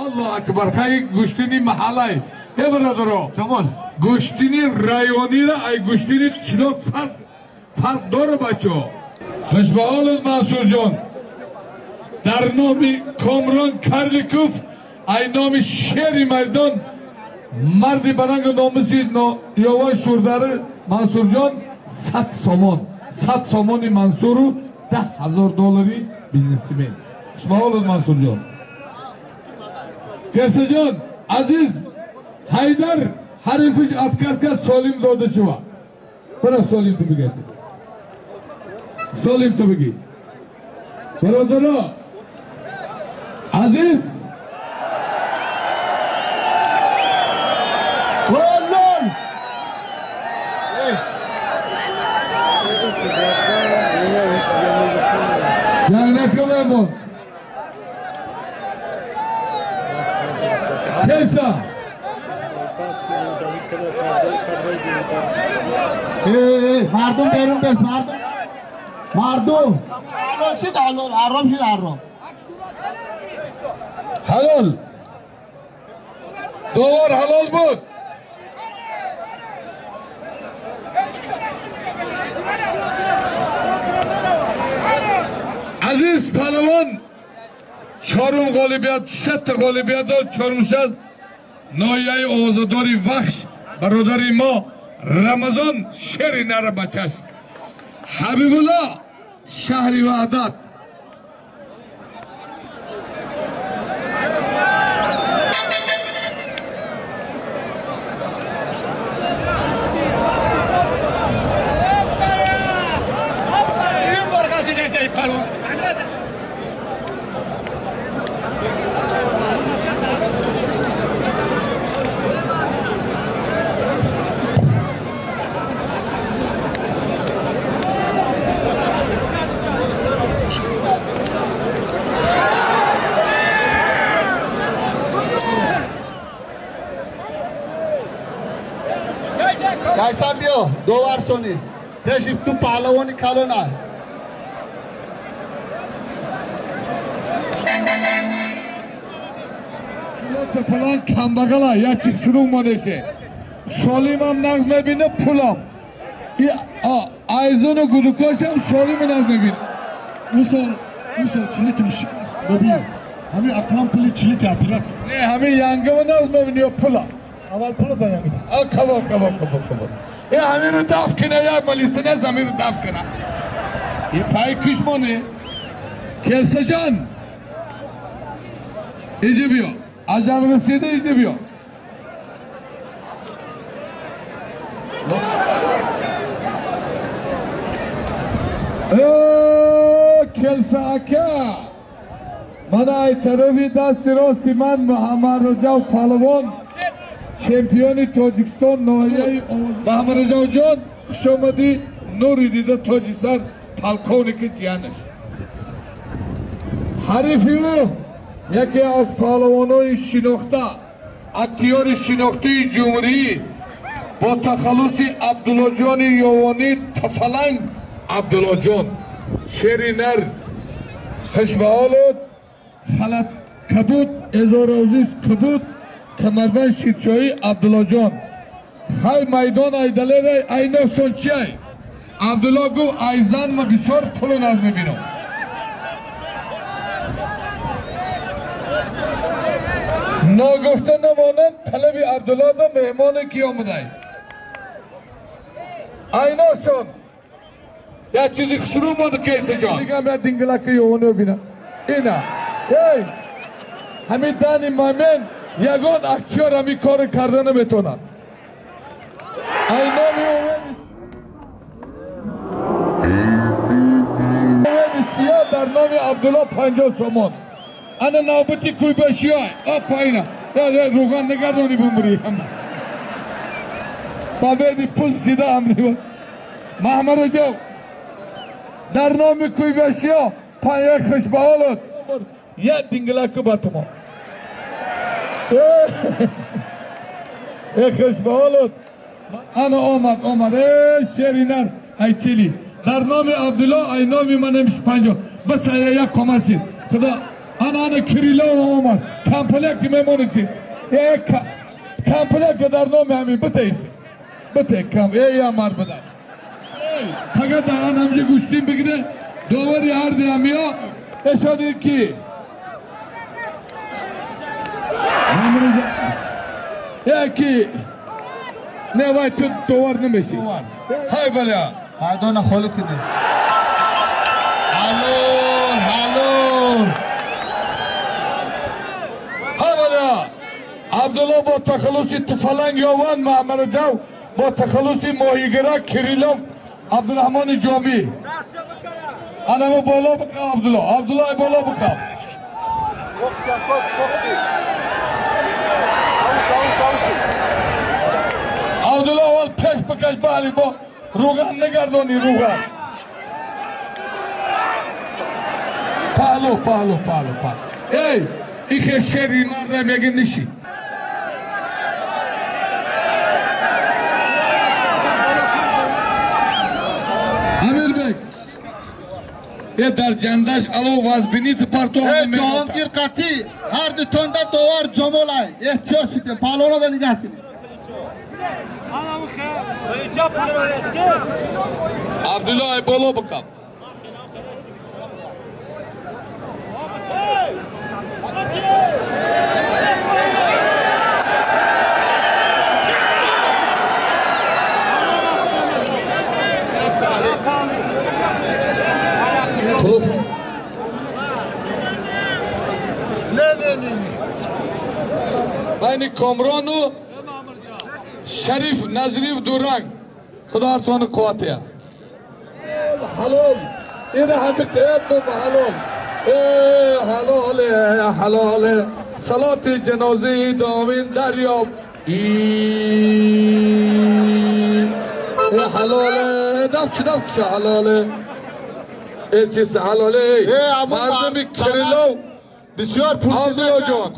Аллоҳ акбар, хай гӯштини маҳаллай. Э бародаро, Ҷамол. Гӯштини районира ай гӯштини қишлоқ фарқ дора бачаҳо. Хушбаҳолуд Мансурҷон. Дар номи Комрон Карликов ай номи шери майдон марди баранги номуси ёвои шурдары Мансурҷон 100 сомон. 100 сомони Мансуру 10,000 доллари бизнесмен. Хушбаҳолуд Мансурҷон. Кесаҷон, Азиз Ҳайдар ҳарифиш отказ кард, Солим дода шува. Бара Солим ту бигӯ. Солим ту бигӣ. Бародаро, Азиз Лол! Ҷанг мемон. Кеса. Эй, мардум берун бес, мардум. Мардум. Ҳалол шид, ҳалол, ҳаром шид, ҳаром. Ҳалол. Довар ҳалол буд. Азиз палвон чорум ғолибият, сета ғолибият дод, чорумшад ноҳияи овозадори Вахш бародари мо Рамазон шери нара бачаш. Ҳабибулло шаҳри Ваҳдат. Кайса биё, довар сони. Пеши ту паҳлавони калона. План камбағала, я чиқшуруқ монеше. Солимам нағз мебина, пулам. Айзону гудукошам Солиму нағз мебина. Усол чилики мушик аст. Бибин. Ҳамин ақлан пули чилики оператсия. Не, ҳамин янгаму нағз мебини ё пула? Аввал пула ба янги. А, қабул, қабул, қабул, қабул. Э, ҳаминро даф кина, як малисина заминро даф кина. Е, пай киш моне. Келсаҷон. Иҷи биё. Ажал расида, иҷи биё. Э, Келса ака. Мана ай тарафи дасти рости ман Муҳаммад Раҷаб палвон, чемпиони Тоҷикистон ноҳияи Муҳаммад Раҷабҷон, хуш омадӣ, нури дида тоҷисар полковники ҷиянаш. Ҳарифи ӯ яке аз паҳлавонои шинохта, актиёри шинохтии ҷумҳурӣ бо тахаллуси Абдуллоҷони Ёвонӣ Тафаланг Абдуллоҷон, шери нар, хушбаҳолуд, халат кабуд, эзорозиз кабуд, камарбанд ширшоҳӣ Абдуллоҷон. Хай майдон айдалерай айносон чиай? Абдулло гуфт айзан ма бисёр пулу наз мебинам. Ногуфта намонам талаби Абдулло да меҳмоне ки омадай. Айносон як чизи хушрӯ монд Кейсаҷон. Дигам як дингалаки ёвониро бинам. Ина. Эй! Ҳамин дани мамен ягон актёр ҳамин корро карда наметавонад. Ай номи Овени сиёҳ дар номи Абдулло 50 сомон. Ана навбати кӯйбашиёй. Опа ина. Я руған нагардони бумбури. Ба веди пул сида амри. Маҳмад Раҷаб дар номи кӯйбашиё 51 хушбаҳолуд. Як дингалаки ба тумо. Э, хушбаҳолуд. Ана омад, омад. Э, шери нар, ай чили. Дар номи Абдулло, ай номи манам 50. Бас як қомат шид. Худо Ана Кириллов омад. Комплекти мемонед. Комплект дар номи ҳамин битейс. Бите кам. Эй ямар бидар. Фақат дар ан ҳамҷа гӯштин бигире. Довари ҳарди ҳамиё эшони ки? Яки не вай ту довар намеши. Ҳай баля. Ҳайдона холӣ кунед. Ҳалол, ҳалол. Ҳай баля. Абдулло бо тахаллуси Туфаланг Ёван, Маҳмаdraҷав бо тахаллуси Моҳигирак Кириллов Абдурраҳмони Ҷомӣ. Анамо боло биқав Абдулло. Абдулло боло биқав. Абдулло аввал пеш бикаш бали бо руған нагардонӣ руған. Паҳлу, паҳлу, паҳлу, паҳлу. Эй, ихе шери марда меги нишин. Амирбек. Дар ҷандаш ало вазбинит парту Ҷаҳонгир қатӣ ҳар ду тонда довар ҷамолай. Эҳтиёт шудем, паҳлвонро нигаҳ кунед. Абдулло боло бикав. Байни Комрону Шариф Назриев Дуранг. Худо ҳартони қувватия. Ҳалол. Ина ҳамитедум ҳалол. Ҳалол, ҳалол. Салоти ҷанозаи домин дарёб. Ҳалол. Дав куша ҳалол. Чиз ҳалол. Мардуми Кириллов бисёр Абдуллоҷон.